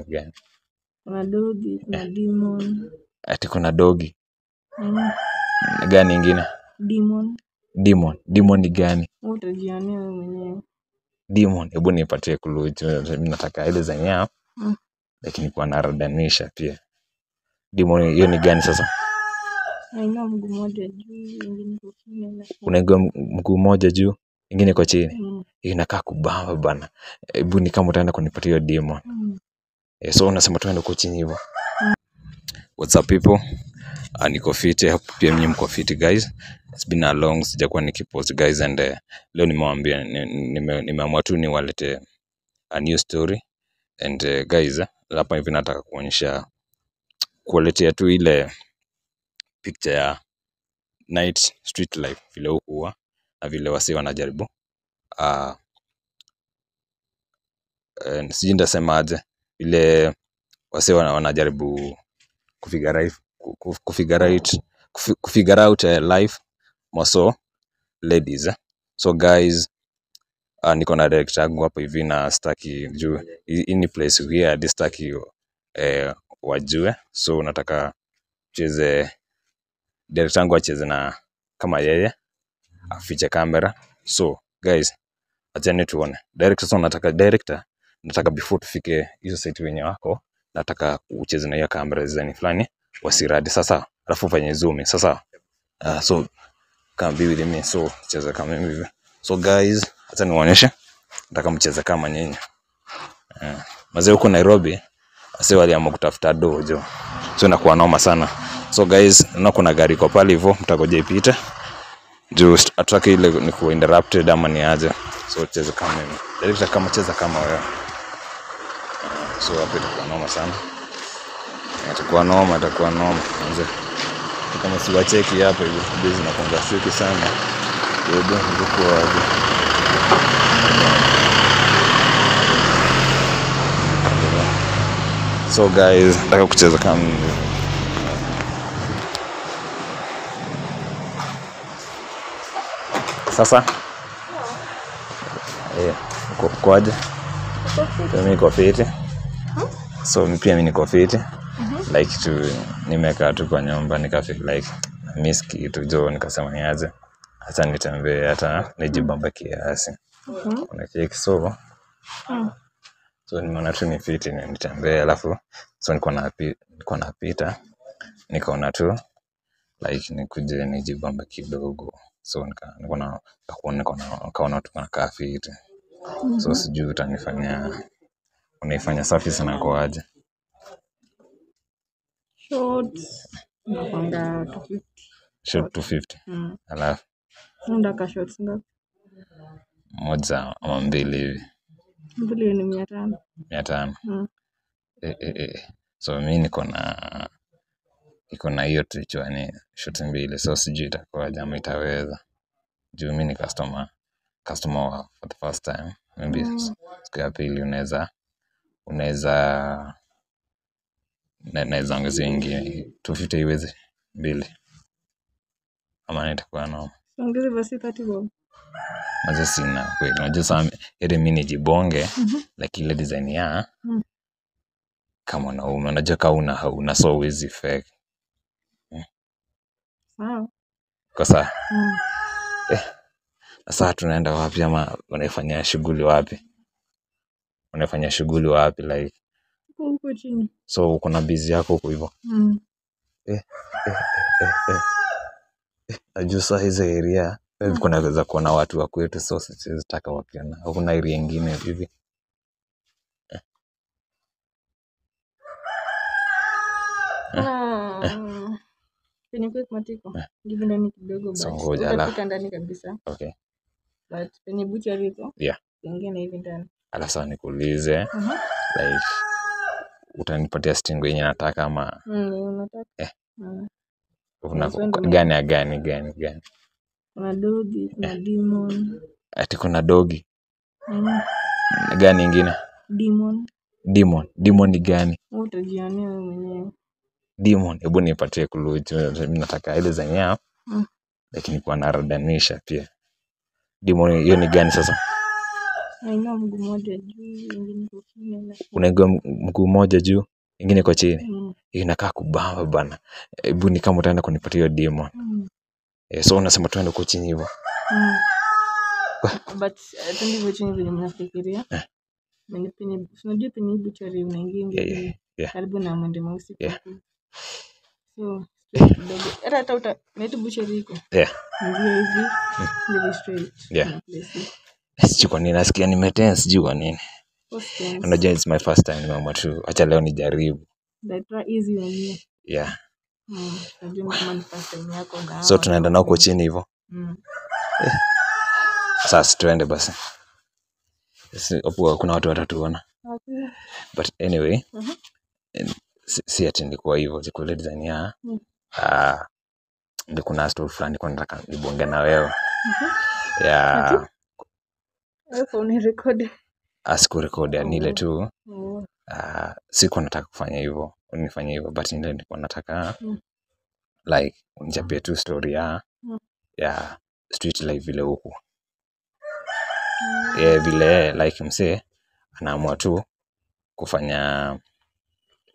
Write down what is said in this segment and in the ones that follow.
gani? Kuna dogi, kuna demon. Ati kuna dogi. Gani ingine? Demon. Demon. Demon ni gani? Utajionea wewe mwenyewe. Demon, hebu nipatie clue. Mimi nataka ile zenyewe. Lakini kwa naradanisha pia. Demon hiyo ni gani sasa? Haina mguu mmoja juu, ingine kwa chini. Kuna mguu mmoja juu, ingine kwa chini. Hiyo inakaa kubamba bana. Hebu ni kama utaenda kunipatia hiyo demon. So unasema tuende huko chini hivyo. What's up people? Niko fit, hope pia mimi mko fit guys. It's been a long sijakuwa nikipost guys, and leo nimewaambia nimeamua tu niwalete a new story. And guys, hapa hivi nataka kuonyesha, kuwaletea tu ile picture ya night street life vile hukuwa na vile wasi wanajaribu. Sijui nitasema aje, vile wasi wanajaribu kufigure out life more ladies. So guys, niko na director yangu hapo hivi na sitaki juu hii place weird, sitaki wajue. So nataka cheze director yangu acheze na kama yeye afiche kamera. So guys, acheni tuone director. So nataka director, nataka before tufike hizo site wenye wako, nataka ucheze na hiyo kamera design fulani wasiradi sasa, alafu fanye zoom sasa. So come be with me, so cheza kama mimi hivi. So guys, acha niwaonyeshe, nataka mcheze kama nyinyi. Mazee huko Nairobi wase waliamua kutafuta dojo, so inakuwa noma sana. So guys, na kuna gari kwa pale hivyo, mtagoja ipite juu ataki ile ni ku interrupted ama ni aje. So cheza kama mimi director, kama cheza kama wewe. So hapo itakuwa noma sana, itakuwa noma, itakuwa noma manze. Kama siwacheki hapa hivi busy na kuanga tricky sana. Ndio ndio aje. So guys, nataka kucheza kama mimi. Sasa uko kwaje? Mimi niko fit. So pia mimi niko fit. Like tu nimekaa tu kwa nyumba nika feel like miss kitu jo, nikasema niaje hata nitembee hata nijibamba kiasi. Kuna keki so so nimeona tu ni fit ni nitembee, alafu so niko napita nikaona tu like nikuje nijibamba kidogo. So nikaona tu kuna fit. So sijui utanifanya unaifanya safi sana kwa aje. Shorts napanga 250. Short 250. Alafu unataka shorts ngapi? Moja ama mbili hivi. Mbili ni 500. 500. So mimi niko na hiyo tulichoani shorts mbili, so sijui itakuwa ama itaweza. Juu mimi ni customer for the first time. Maybe siku ya pili unaweza naweza ongeza ingine 250 iweze mbili. Ama nitakuwa noma. Ongeza basi 30 bob. Maze sina kweli. Unajua sasa ile mimi nijibonge like ile design ya kama mwanaume unajua kama una hauna, so huwezi fake. Sawa. Kwa sawa. Sasa tunaenda wapi ama unaifanyia shughuli wapi? Unafanya shughuli wapi like huko chini? So uko na busy yako huko hivyo. Najua saa hizi area kuna kuona watu wa kwetu, so sitaka wakiona. Hakuna area nyingine hivi. Penye kwa matiko. Hivi ndani kidogo basi. So ngoja ala. Ndani kabisa. Okay. But penye butchery iko. Yeah. Pengine hivi ndani. Alafu sasa nikuulize like utanipatia stingo yenye nataka ama unataka? Kuna gani? Kuna dogi, kuna demon. Ati kuna dogi. Gani ingine? Demon. Demon. Demon ni gani? Utajionea wewe mwenyewe. Demon, hebu nipatie clue. Mimi nataka ile zenyewe. Lakini kwa naradanisha pia. Demon hiyo ni gani sasa? Nainua mguu mmoja juu, ingine iko chini alafu. Unaingia mguu mmoja juu, ingine kwa chini. Inakaa kubamba bana. Hebu ni kama utaenda kunipatia hiyo demo. So unasema tuende huko chini hivyo. But twende hivyo chini vile mnafikiria. Unajua penye hii butchery unaingia hivi karibu na Mwende Mweusi. So straight kidogo. Hata uta na butchery iko. Ingia hivi, hivi straight. Sijui kwa nini nasikia nimetense, sijui kwa nini. Unajua it's my first time, nimeamua tu acha leo nijaribu. Easy on you. Unajua kama ni first time yako na. So tunaenda na huko chini hivyo. Sasa tuende basi. Hapo kuna watu watatuona. But anyway, si ati nilikuwa hivyo, sikuwa ile design ya ndio kuna story fulani nilikuwa nataka nibonge na wewe. Yeah. Hapo ni record. Sikurekodi, ni ile tu. Sikuwa nataka kufanya hivyo, nifanye hivyo, but nile nilikuwa nataka like unichapie tu story ya ya street life vile huku. Vile like msee anaamua tu kufanya,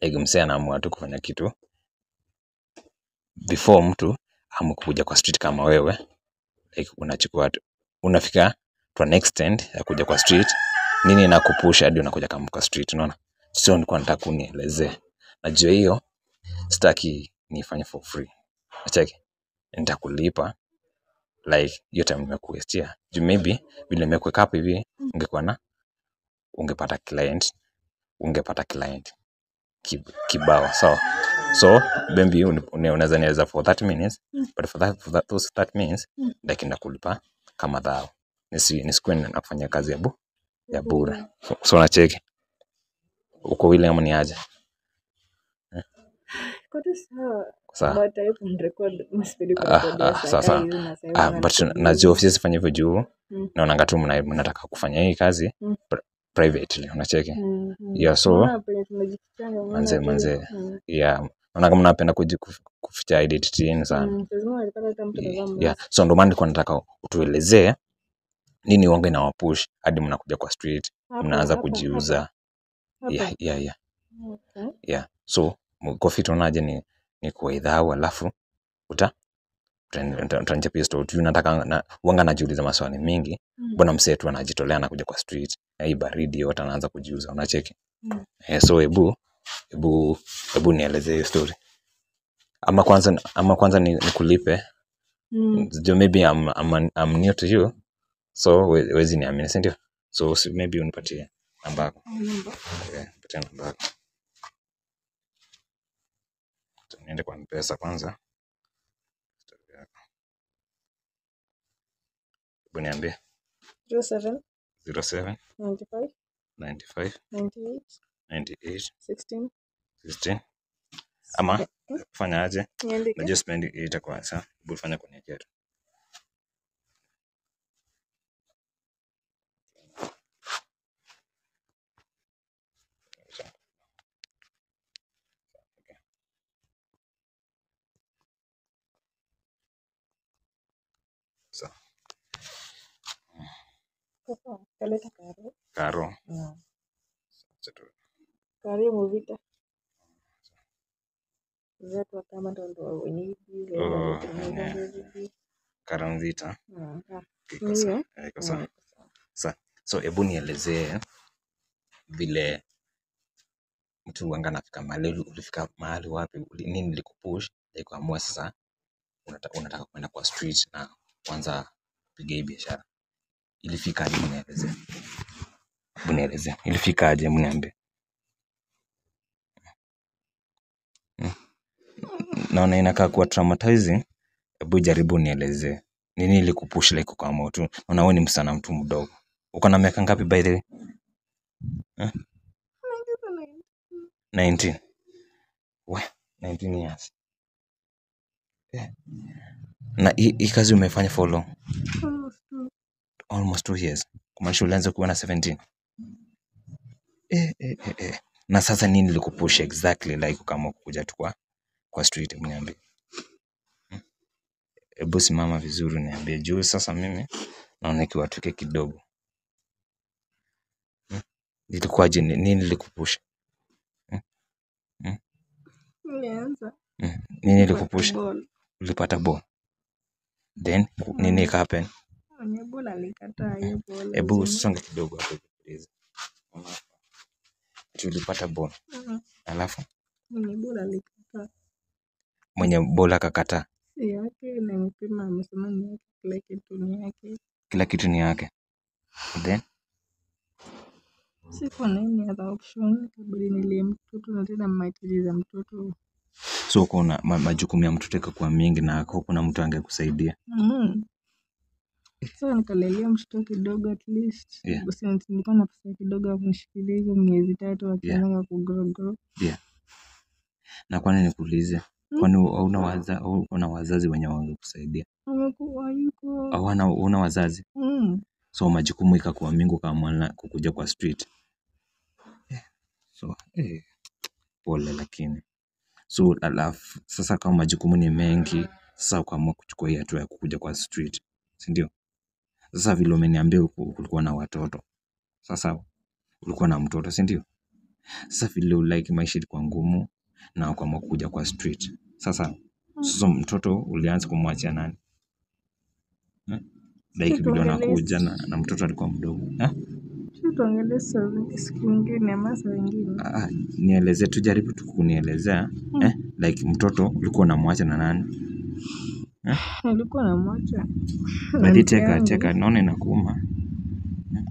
like msee anaamua tu kufanya kitu before mtu ama kuja kwa street kama wewe, like unachukua unafika to an extent ya kuja kwa street, nini inakupush hadi unakuja kama kwa street, unaona? So nilikuwa nataka unielezee. Najua hiyo sitaki nifanye for free. Nacheki nitakulipa like hiyo time nimekuwestia. Juu maybe vile nimekuweka hapo hivi ungekuwa na ungepata client, ungepata client kibao. So maybe unaweza nieleza for 30 minutes, but for that those 30 minutes like nitakulipa kama dhao. Nisikuwe nafanya kazi ya bure. So nacheki uko wile ama ni aje? Sawa. Sasa but najua ofisi sifanye hivyo juu naonanga tu mnataka kufanya hii kazi privately, unacheki. Yeah, so manze yeah, naona kama mnapenda kuficha identity yenu sana. Yeah, so ndio maana nilikuwa nataka utuelezee nini wanga inawapush hadi mnakuja kwa street, mnaanza kujiuza. Yeah. Okay. Yeah. So coffee tunaje ni kwa idhaa alafu utanichapia story. Tu nataka wanga najiuliza maswali mingi. Mbona msee tu anajitolea na kuja kwa street na hii baridi yote anaanza kujiuza, unacheki? So hebu nielezee hiyo story. Ama kwanza nikulipe. Maybe I'm new to you. So wezi niamini, si ndio? So maybe unipatie namba yako. Okay, nipatie namba yako. Niende kwa M-Pesa kwanza. Hebu niambie. 07 07 95 95 98 98 16 16. Ama fanya aje? Najua sipendi itakuwa sawa. Hebu fanya kwenye kiatu. Karo. Karo Muvita. Zetu kama ndo wenyeji. Karo Mvita. Iko sawa. So hebu nielezee vile mtu wanga anafika mahali, ulifika mahali wapi, nini likupush like kuamua sasa unataka kwenda kwa street na kuanza kupiga hii biashara. Ilifika aje? Nielezee. Hebu nielezee. Ilifika aje? Hebu niambie. Naona inakaa kuwa traumatizing. Hebu jaribu nielezee. Nini ilikupush like kuamua tu? Naona wewe ni msichana mtu mdogo. Uko na miaka ngapi by the way? 19. We, 19 years. Yeah. Na hii kazi umefanya for long? Almost 2 years. Kumaanisha ulianza kuwa na 17. Na sasa nini likupush exactly like kama kuja tu kwa street? Niambie. Hebu simama vizuri niambie juu sasa mimi naona ikiwa tuke kidogo. Ilikuwaje? Nini likupush? Nilianza Nini likupush? ball. Ulipata ball. Then nini ikahappen? Mwenye ball alikataa hiyo ball. Hebu songa kidogo hapo please. Ati ulipata ball. Alafu Mwenye ball alikataa. Mwenye ball akakataa. Si yake na imepima, amesema ni yake, kila kitu ni yake. Kila kitu ni yake. Then sikuwa na any other option, ikabidi nilie mtoto na tena mahitaji za mtoto. So kuna majukumu ya mtoto ikakuwa mingi na hakuna mtu angekusaidia. So nikalelea mtoto kidogo at least. Yeah. Basi nilikuwa na pesa kidogo ya kunishikilia hizo miezi 3 akianza kugrow. Yeah. Na kwani nikuulize, kwani hauna wazazi wenye wangekusaidia? Wamekuwa yuko. Hawana, huna wazazi? So majukumu ikakuwa mingi ukaamua kukuja kwa street. So pole lakini. So alafu sasa kama majukumu ni mengi, sasa ukaamua kuchukua hii hatua ya kukuja kwa street, si ndio? Sasa vile umeniambia kulikuwa na watoto. Sasa ulikuwa na mtoto, si ndio? Sasa vile like maisha ilikuwa ngumu na ukaamua kukuja kwa street. Sasa sasa mtoto ulianza kumwachia nani? Like vile unakuja na mtoto alikuwa mdogo. Tuangalie siku nyingine ama saa nyingine. Nieleze tu, jaribu tu kunielezea. Like mtoto ulikuwa unamwacha na nani? Nilikuwa namwacha. Bali cheka, naona inakuuma.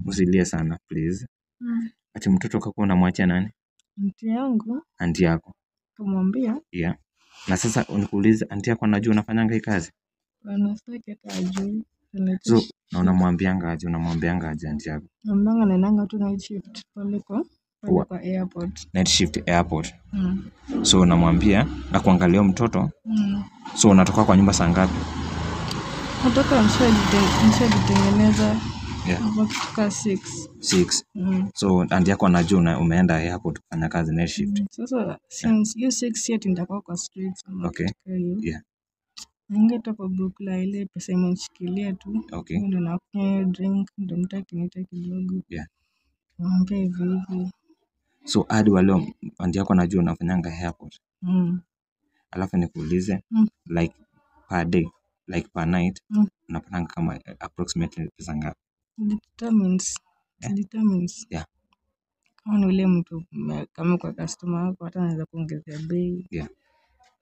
Usilie sana please. Ati mtoto ukakuwa unamwacha nani? Aunti yangu. Aunti yako. Kumwambia. Yeah. Na sasa nikuulize, aunti yako anajua unafanyanga hii kazi? Anastaki hata ajui. So, na unamwambianga aje, unamwambianga aje aunti yako? Namwambianga naendanga tu night shift pale kwa airport. Night shift airport. So unamwambia na kuangalia mtoto. So unatoka kwa nyumba saa ngapi? Natoka nishajitengeneza. Yeah. Hapo kutoka 6. 6. So aunti yako anajua umeenda airport kufanya kazi night shift. Sasa since hiyo 6 years nitakuwa kwa streets ama Okay. kitu hiyo. Yeah. Ningetoka Brooklyn ile pesa imenishikilia tu. Okay. Ndio nakunywa drink, ndio mtu akiniita kidogo. Yeah. Mwambie hivi hivi. So hadi wa leo aunti yako anajua unafanyanga airport. Alafu nikuulize, like per day, like per night, unapatanga kama approximately pesa ngapi? Determines. Yeah. Determines. Yeah. Kama ni ule mtu kama kwa customer wako hata anaweza kuongezea bei. Yeah.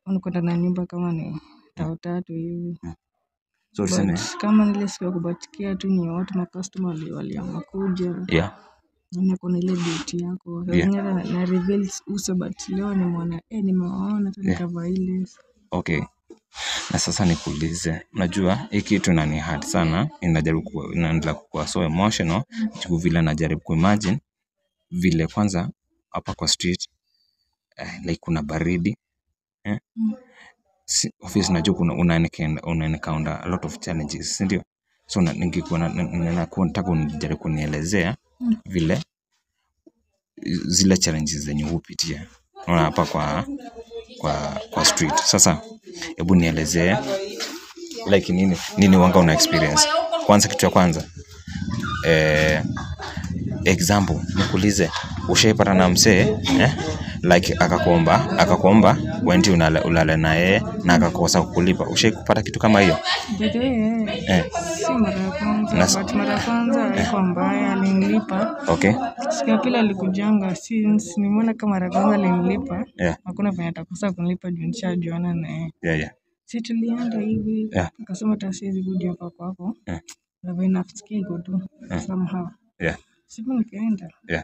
Unakwenda na nyumba kama ni 3,000 hivi. So tuseme But kama nile siku ya kubatikia tu ni watu ma customer waliamua kuja. Yeah. Nini kuna ile duty yako. Sasa Yeah. zingine na reveal uso, but leo nimeona, nimewaona tu Yeah. nikavaa ile. Okay. Na sasa nikuulize, unajua hii kitu inani hurt sana, inaendelea kuwa so emotional, juu vile najaribu kuimagine vile kwanza hapa kwa street, like kuna baridi, Si, office najua kuna una encounter a lot of challenges, si ndio? So ningekuwa nataka unijaribu kunielezea vile zile challenges zenye hupitia. Unaona hapa kwa street. Sasa hebu nielezee like nini wanga una experience. Kwanza kitu ya kwanza, example nikuulize, ushaipata na msee, like akakuomba uende ulale na yeye na akakosa kukulipa? Ushaipata kitu kama hiyo? By the way, si mara ya kwanza, but mara ya kwanza haikuwa mbaya, alinilipa. Okay. Siku ya pili alikujanga, since nimeona kama mara ya kwanza alinilipa, Yeah. hakuna venye atakosa kunilipa juu nishajuana na yeye. Yeah. Si tulienda hivi, Yeah. akasema hata siwezi kuja hapa kwako. Yeah. Na vile nasikia iko tu somehow. Yeah. Siku nikaenda. Yeah.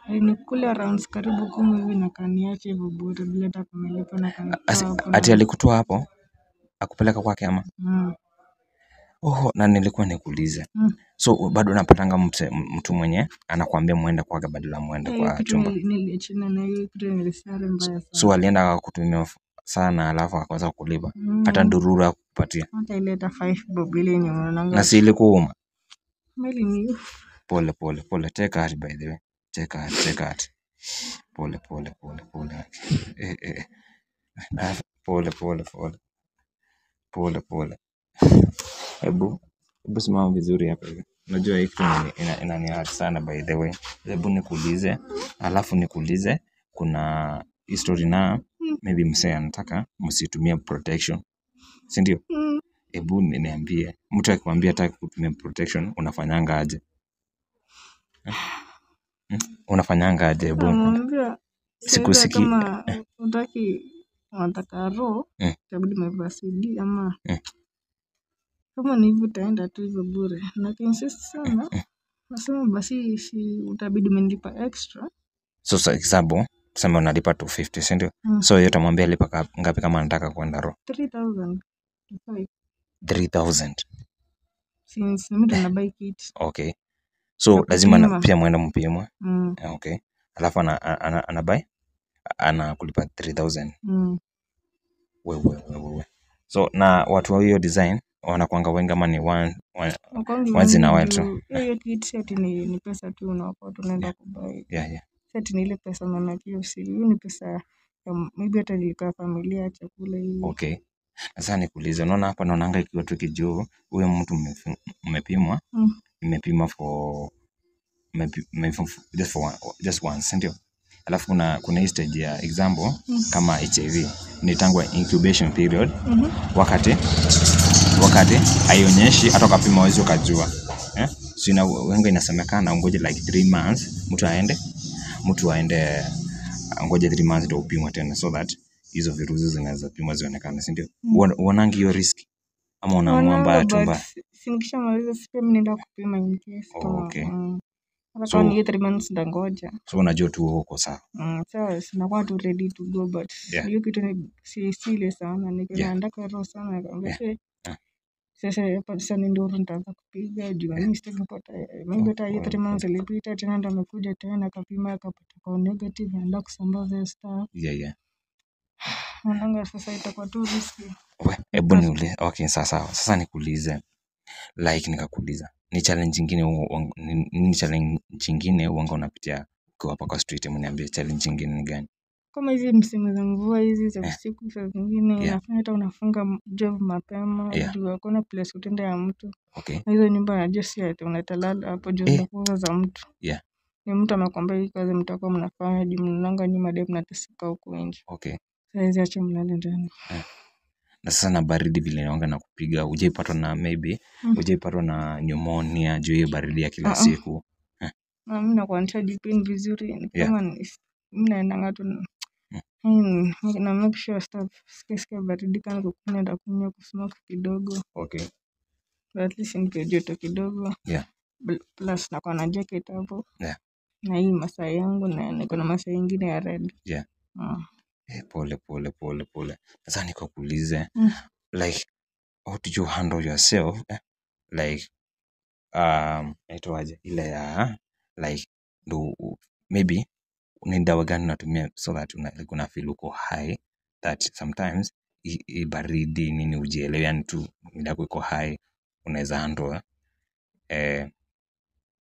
Alinikula rounds karibu 10 hivi na kaniacha hivyo bure bila hata kunilipa na kanitoa hapo Ati na alikutoa hapo? Akupeleka kwake ama? Oh, na nilikuwa nikuulize. So bado unapatanga mtu mwenye anakuambia muende kwake badala muende Hiyo kwa kitu chumba? Niliachana na hiyo kitu, nilisare mbaya sana. So alienda akakutumia sana alafu akaanza kukulipa. Hata ndururu hakukupatia. Hata ile hata 5 bob ile yenye unaonanga. Na si ilikuuma? Meli ni Pole pole pole, take heart by the way. Take heart, take heart. Pole pole pole pole. Pole pole pole. Pole pole. Hebu simama vizuri hapa hivi. Unajua hii kitu inanihurt sana by the way. Hebu nikuulize, alafu nikuulize kuna history na maybe msee anataka msitumie protection. Si ndio? Hebu niambie, mtu akikwambia hataki kutumia protection unafanyanga aje? Unafanyanga aje hebu? Namwambia Sikusiki. kama utaki unataka roho itabidi umevaa CD ama kama ni hivyo utaenda tu hivyo bure. Na akiinsist sana nasema basi si utabidi umenilipa extra. So for example, tuseme unalipa 250, si ndio? So yeye utamwambia lipa ngapi kama anataka kwenda roho? 3000 to 5. 3000. Since mimi ndo nabuy kit. Okay. So Na lazima kupima. pia mwende mpimwe. Okay. Alafu anabuy anakulipa 3000. Wewe. So na watu wa hiyo design wanakuanga wengi ama ni one Wakwangi once in a wengi while tu? juu hiyo kit si ati ni pesa tu unaokota unaenda kubuy. Yeah. Si ati ni ile pesa unaona KFC. Hiyo ni pesa ya maybe hata ilikuwa familia chakula hivi. Okay. Sasa nikuulize, unaona hapa naonanga ikiwa tu kijuu, huyo mtu mmepimwa, mmepima for just for one, just once, ndio? Alafu kuna hii stage ya example kama HIV ni tangu incubation period. Wakati haionyeshi hata ukapima huwezi ukajua. So wengi inasemekana ungoje like 3 months mtu aende ngoje 3 months ndio upimwe tena so that hizo virusi zinaweza pimwa zionekane, si ndio? Uonangi hiyo risk ama unaamua mbaya tu mbaya? Si nikishamaliza si pia mimi naenda kupima in case kama, Okay. Hata So kama ni hiyo 3 months ndangoja. So unajua tu uko sawa. Sawa, sinakuwa tu ready to go but hiyo kitu ni si ile sana nikiona nataka roho sana nikamwambia sasa hapa sasa ni nduru nitaanza kupiga juu mimi sitaki kupata maybe hata hiyo 3 months ilipita tena ndo amekuja tena akapima akapata kwa negative anaenda kusambaza hiyo stuff. Yeah. Naonanga sasa itakuwa tu risky. We, hebu niulize. Okay, sawa. Sasa nikuulize. Like nikakuuliza. Ni challenge nyingine ni challenge nyingine huanga unapitia ukiwa hapa kwa street? Hebu niambie challenge nyingine ni gani? Kama hizi msimu za mvua hizi za usiku saa zingine inafanya hata unafunga job mapema juu hakuna place utaenda ya mtu. Okay. Na hizo nyumba najua si ati unatalala hapo juu zinakuwa za mtu. Ni mtu amekwambia hii kazi mtakuwa mnafanya juu mnaonanga nyuma dem mnateseka huku nje. Okay. Saizi acha mlale ndani. Na sasa na baridi vile inaanga na kupiga, hujaipatwa na maybe hujaipatwa na pneumonia juu hiyo baridi ya kila siku? Na mimi nakuwa nishajipin vizuri ni kama mimi naendanga tu na make sure stuff sisikie baridi kama kukunywa nitakunywa kusmoke kidogo. Okay. But at least nipe joto kidogo. Plus nakuwa na jacket hapo. Na hii masaa yangu na niko na masaa ingine ya red. Pole pole pole pole. Sasa nikakuulize like how did you handle yourself like inaitwaje ile ya like ndo maybe ni dawa gani unatumia so that like una feel uko high that sometimes i baridi nini ujielewe, yani tu mwili yako iko high unaweza handle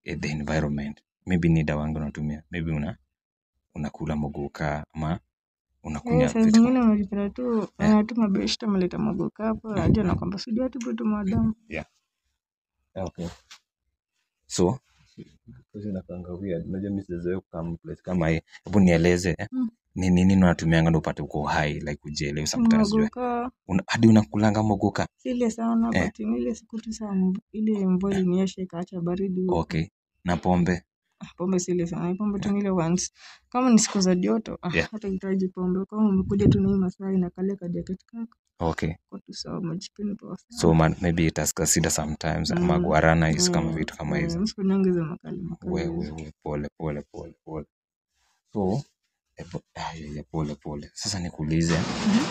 the environment. Maybe ni dawa gani unatumia, maybe unakula mogoka ama unakunywa Saa vitu zingine unajipata tu unatuma beshte ameleta mogoka hapo, unajua nakwambia sijui atibu tu madamu. Yeah. Okay. So inakuanga weird. Unajua mimi sijazoea kukaa place kama hii. Hebu nieleze ni nini unatumianga ndio upate uko high like ujielewe sometimes juu. Mogoka. Hadi unakulanga mogoka? Si ile sana but ni ile siku tu saa ile mvua ilinyesha ikaacha baridi huko. Okay. Na pombe? Pombe si ile sana. Pombe tu ni ile once. Kama ni siku za joto, hata huhitaji pombe. Kama umekuja tu na hii masaa inakalia ka jacket kako. Okay. Uko tu sawa umejipin poa sana. So man, maybe Tusker Cider sometimes ama guarana hizo kama vitu kama hizo. Mimi sikunywangi hizo makali makali. We, pole pole pole pole. So hebu pole pole. Sasa nikuulize,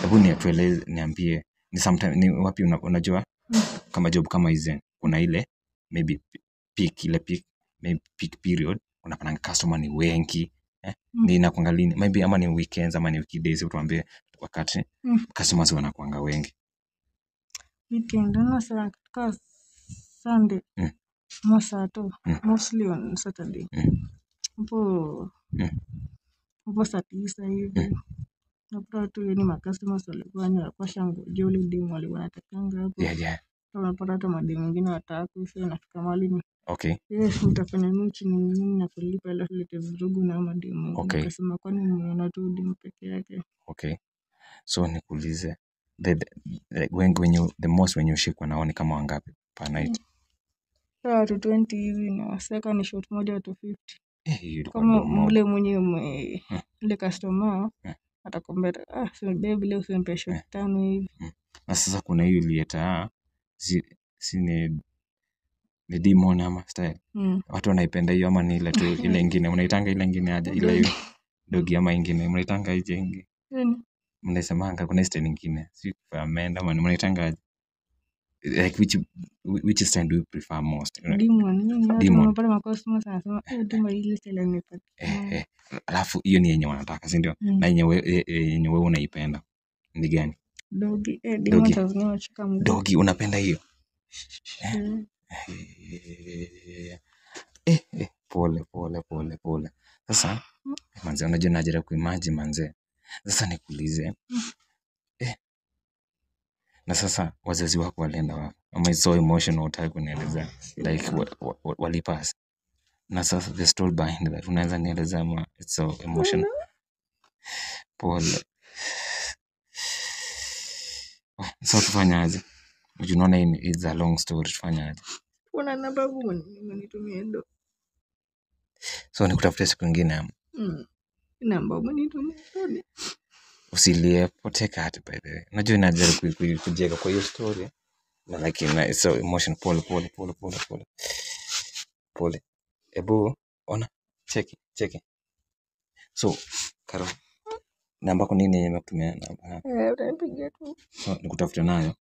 hebu niatueleze, niambie ni sometime ni wapi unajua kama job kama hizi kuna ile maybe peak, ile peak, maybe peak period unapata customer ni wengi ni inakuanga lini maybe ama ni weekends ama ni weekdays, utuambie wakati customers wanakuanga wengi. Weekend ama saa ka Sunday ama saa tu mostly on Saturday hapo hapo saa 9 hivi unapata tu yani macustomers walikuwa ni walikuwa washangoja ule demu walikuwa wanatakanga hapo. Unapata hata mademu wengine wataki, so inafika mahali Okay. Yes, mtafanya mechi ni nini na kulipa alafu lete vurugu na mademu. Okay. Nikasema kwani mmeona tu demu peke yake. Okay. So nikuulize when you the most when you shikwa nao ni kama wangapi per night? Watu 20 hivi na waseka ni shot moja watu 50. Hiyo ilikuwa Kama domo. mle mwenye ule customer atakwambia so babe leo usimpe shot 5 hivi. Na sasa kuna hiyo ilieta si ni demon ama style. Watu wanaipenda hiyo ama ni ile tu ile ingine mnaitanga ile ingine aje ile hiyo dogi ama ingine mnaitanga aje ingine? Mnaisemanga kuna style nyingine si ferment ama mnaitanga aje? Like which style do you prefer most? Demon. Demon. Unapata ma customers wanasema demon ile style amepata. Alafu hiyo ni yenye wanataka, si ndio? Na yenye wewe unaipenda ni gani? Dogi. Demon Tanzania wanashika mguu. Dogi unapenda hiyo? Pole pole pole pole. Sasa manze unajua najaribu kuimagine manze. Sasa nikuulize. Na sasa wazazi wako walienda wapi? Ama it's so emotional utaki kunielezea. Like walipass. Na sasa the story behind that unaweza nielezea ama it's so emotional. Pole. So tufanyaje? Unaona hii it's a long story, tufanyaje? Kuna namba umenitumia ndo. So nikutafutie siku nyingine ama? Namba umenitumia story. Usilie, take heart by the way. Unajua najaribu kujiweka kwa hiyo story. Na like it's so emotional. Pole pole pole pole pole. Pole. Ebu ona cheki cheki. So Karo, namba yako nini yenye nimekutumia namba? Utanipigia tu. So nikutafutie nayo.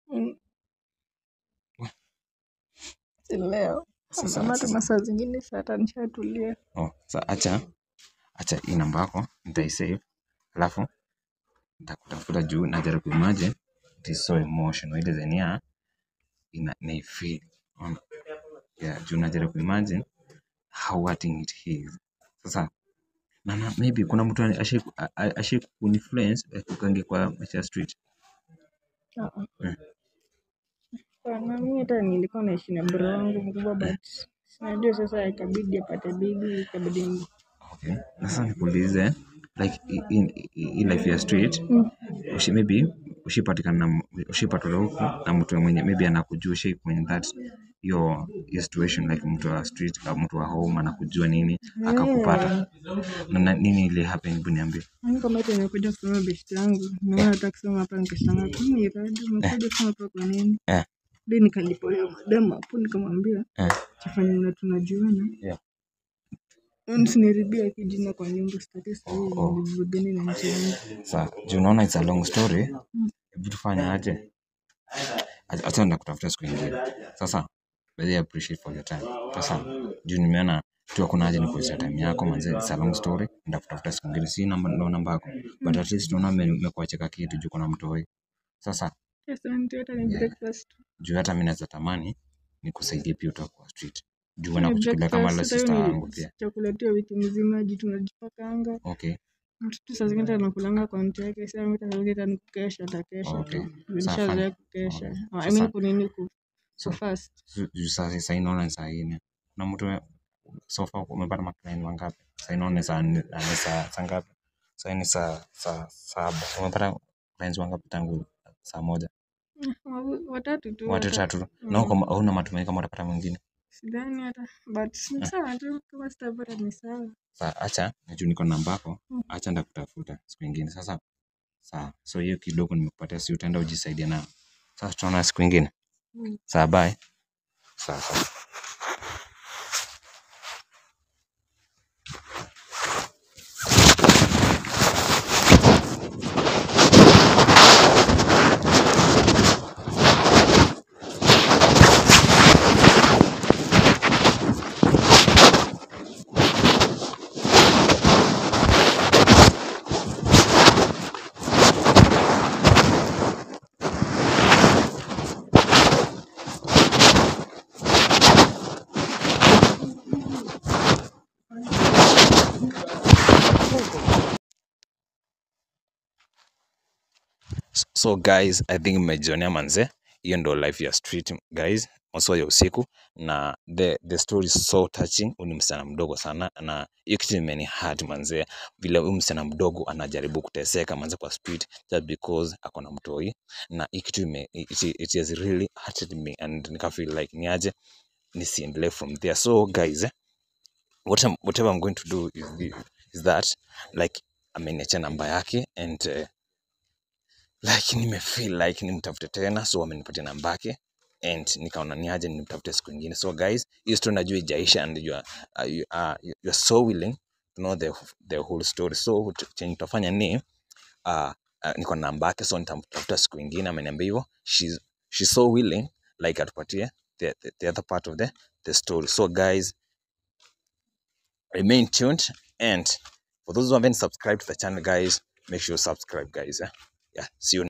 Si leo. Sasa Ama tu masaa zingine saa hata nishatulia. Oh, sasa acha hii namba yako nitaisave. Alafu nitakutafuta juu na jaribu kuimagine it is so emotional ile zenia ina naifeel. Yeah, juu najaribu kuimagine how hurting it is. Sasa na maybe kuna mtu ashai kuinfluence ukaingia kwa maisha ya street. Na mimi hata nilikuwa naishi na bro wangu mkubwa but sinajua sasa ikabidi apate bibi ikabidi. Okay. Na sasa nikuulize like in life ya street maybe ushipatikana ushipatwa huko na mtu mwenye maybe anakujua ushi kwenye that your situation like mtu wa street au mtu wa home anakujua nini akakupata. Na nini ile happen hebu niambie. Mimi kama hata nimekuja kusoma best yangu naona nataka kusoma hapa nikashangaa kwani rada umekuja kusoma hapa kwa nini? Ndio nikalipa hiyo madam hapo nikamwambia chafanya tunajuana. Usiniharibie kijina kwa nyumba sitaki sasa nivurugane na mtu wangu. Sasa juu unaona it's a long story. Hebu tufanye aje? Acha nitakutafuta siku nyingine. Sasa really appreciate for your time. Sasa juu nimeona tu hakuna haja nikuwaste time yako manze, it's a long story. Nitakutafuta siku nyingine. Si namba ndo namba yako. But at least unaona nimekuacheka kitu juu kuna mtoi. Sasa asante hata ni breakfast. Juu hata mimi naweza tamani nikusaidie pia utoke kwa street. Juu wanakuchukulia kama la sister wangu pia. Chakula tu wiki mzima jitu tunajipakanga. Okay. Mtoto saa zingine anakulanga kwa mtu yake, sasa mtu anaongea ni kukesha atakesha. Okay. Nishazoea kukesha. I mean kunini ku fast. Juu sasa inaona saa nne. Na mtu so far umepata maclient wangapi? Sasa inaona saa saa ngapi? Sasa ni saa 7. Umepata clients wangapi tangu saa 1? Watatu tu. Watu tatu. Na uko huna matumaini kama utapata mwingine? Sidhani hata but ni sawa tu kama sitapata ni sawa. Sasa acha juu niko na namba yako, acha nitakutafuta siku nyingine. Sasa sawa. So hiyo kidogo nimekupatia si utaenda ujisaidie nayo. Sasa tutaona siku nyingine. Sawa, bye. Sawa sawa. So guys, I think mmejionea manze. Hiyo ndo life ya street guys. masaa ya usiku, na the story is so touching. Huyu ni msichana mdogo sana, na hiyo kitu imeni hurt manze, vile huyu msichana mdogo anajaribu kuteseka manze kwa street just because ako na mtoi, na hii kitu it has really hurted me and nika feel like niaje nisiendelee from there. So guys, whatever I'm going to do is that like ameniachia namba yake and like nimefeel like nimtafute tena, so amenipatia namba yake and nikaona niaje nimtafute siku nyingine. So guys, hiyo story najua ijaisha and you are so willing to know the whole story. So chenye tutafanya ni niko na namba yake, so nitamtafuta siku nyingine. Ameniambia hivyo, she's so willing like atupatie the other part of the story. So guys, remain tuned, and for those who haven't subscribed to the channel guys, make sure you subscribe guys. Yeah, see you.